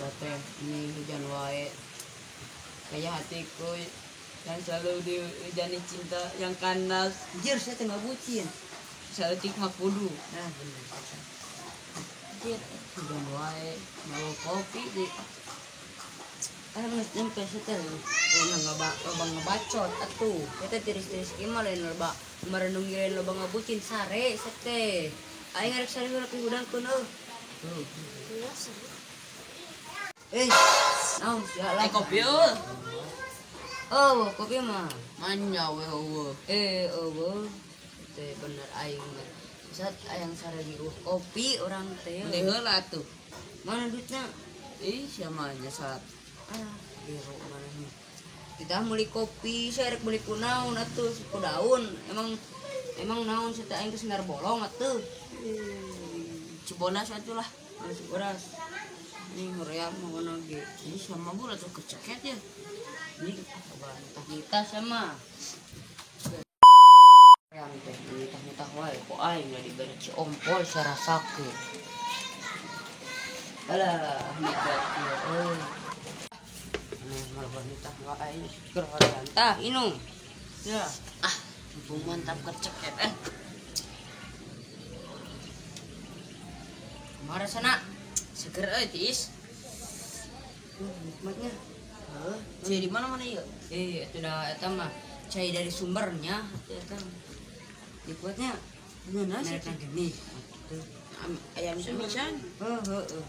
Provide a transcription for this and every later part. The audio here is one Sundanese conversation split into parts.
Cuaca teh ini hujan wae. Kayak hatiku yang selalu dihujani cinta yang kanas. Anjir, saya teh bucin. Saeutik mah kudu. Nah, bener. Anjir, hujan wae, mau kopi di. Ah, geus nyampe teh. Lain loba ngebacot atuh. Eta tiris-tiris ieu mah lain loba merenungi lain loba ngabucin sare teh. Aing arek sare heula pihudangkeun euy. Eh, naon sia lah. Eh kopi euy. Oh, kopi mah. Manya we eueuh. Eh, eueuh. Teh bener aing mah. Saat ayang sare di kopi orang teh. Beli heula atuh. Mana duitna? Ih, sia mah nyasar. Ah, biru mana nih. Kita beli kopi, saya rek beli kunaon atuh, suku daun. Emang emang naon saya aing ke sinar bolong atuh. Cibodas atuh lah. Masuk beras. Ini hoream mah mana ge. Ini sama gua atuh keceket ya. Ini bantah kita sama. Yang teh nitah-nitah wae ku aing lah dibere ci ompol saya rasakeun. Alah, nikmat ieu euy. Malah nitah wae keur hoream. Tah, inung. Ya. Ah, mumpung mantap keceket eh. Kumaha rasana? Seger euy tiis. Nikmatnya. Heuh, cai di mana-mana ieu? Eh, itu dah eta mah cai dari sumbernya eta. Nikmatnya Ngeunah sih. merek gini. Ayam semisan. Heuh heuh.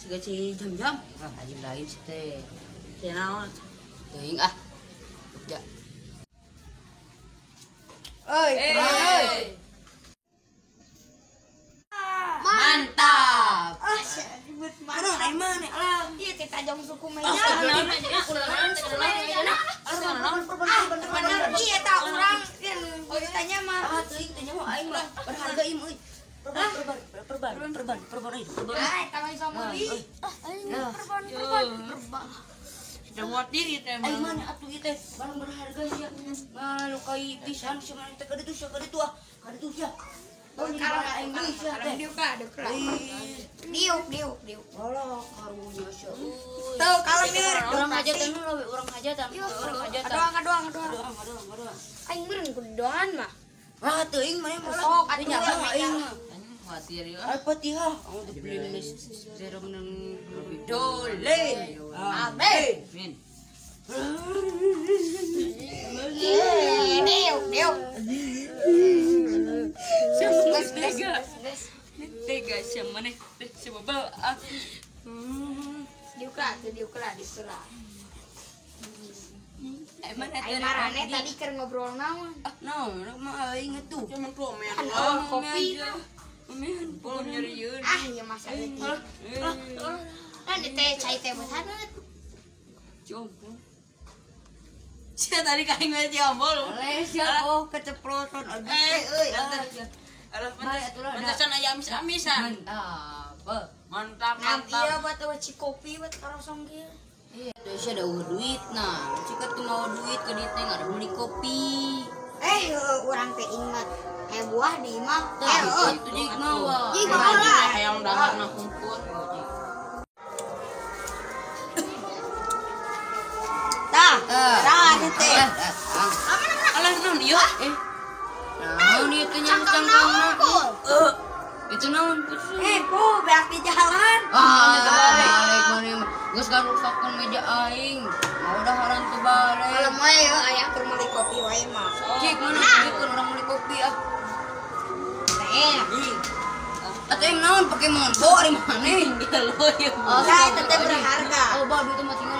Siga cai jam-jam. Ah, anjing lain sih teh. Cai naon? Teuing ah. Ya. Oi, Eh. Mantap. Ah, ribet mana? Aduh, mana? Alah. Iya, teh tajam suku meja. Iya, tak urang kan ditanya mah. Ah, teuing teh nyaho aing mah berharga ieu euy. Perban perban perban perban euy. Perban. Ah, eta mah iso meuli. Ah, perban perban perban. Sudah muat diri teh Aing mana atuh ieu teh barang berharga sia. Ngalukai pisan sia mana teh ka ditu sia ka ditu ah. Ka ditu sia. Tong jadi barang aing deui sia teh. Diuk lah, diuk lah. Ih, Diuk, diuk, diuk. alah karunya sia euy. Tuh, kalau mir, Orang hajatan heula we, orang hajatan. Orang hajatan. Adoang, adoang, adoang. Adoang, adoang, adoang. Aing meureun kudu doan mah. Ah, teuing maneh mah. Sok, Teu nyaho aing mah. Khawatir ya. Al-Fatihah. A'udzu billahi minasyaitonir rajim. Dole. Amin. Min. Diuk, diuk. Tega. Tega sia maneh teh sebab ah. Diuk lah, tuh diuk lah, diuk lah. Eh mana Aing marane tadi keur ngobrol naon? Ah, naon mah aing atuh. Cuman komen. Kan kopi. Komen pol nyerieun. Ah, ieu masa leutik. Kan teh cai teh buat haneut. Coba. Sia tadi ka aing we ciombol. Leh sia oh keceplosan aduh Eh, euy. Alah, Bae atuh lah, pantesan aya amis-amisan. Mantap. Mantap, Nah, mantap. iya buat ci kopi buat karosong kieu. Iya, tuh sia ada eueuh duit nah. Cika tuh mau duit ke dieu teh nggak beli kopi. Eh, urang teh inget. Eh buah di imah. Tah, Eh, heuh. itu jik mawa. Jik mawa. Hayang dahar na kumpul. Tah, Tah. tah teh. Alah naon ieu? Eh. Naon ieu teh nyamuk Cangkang cangkangna? naon? Itu naon? Eh, ku beak di jalan. Ah, balik mana mah. Geus garuksakeun meja aing. Mau daharan teu balik. Kalau mau ya ayah keur meuli kopi wae mah. Cik, mana cikeun urang meuli kopi ah. Teh. Atuh em naon pake monbo ari maneh? Gelo ieu. Nah, eta teh berharga. Oh, bah duit mah tinggal.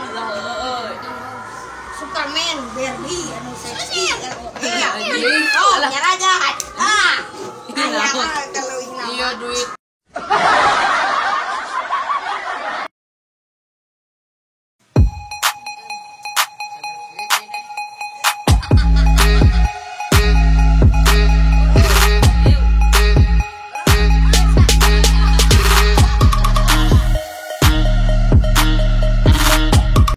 Superman, Barbie, anu seksi. Eh, Anjing. oh, nyaraja. Ah. Ayah mah kalau ingin Iya duit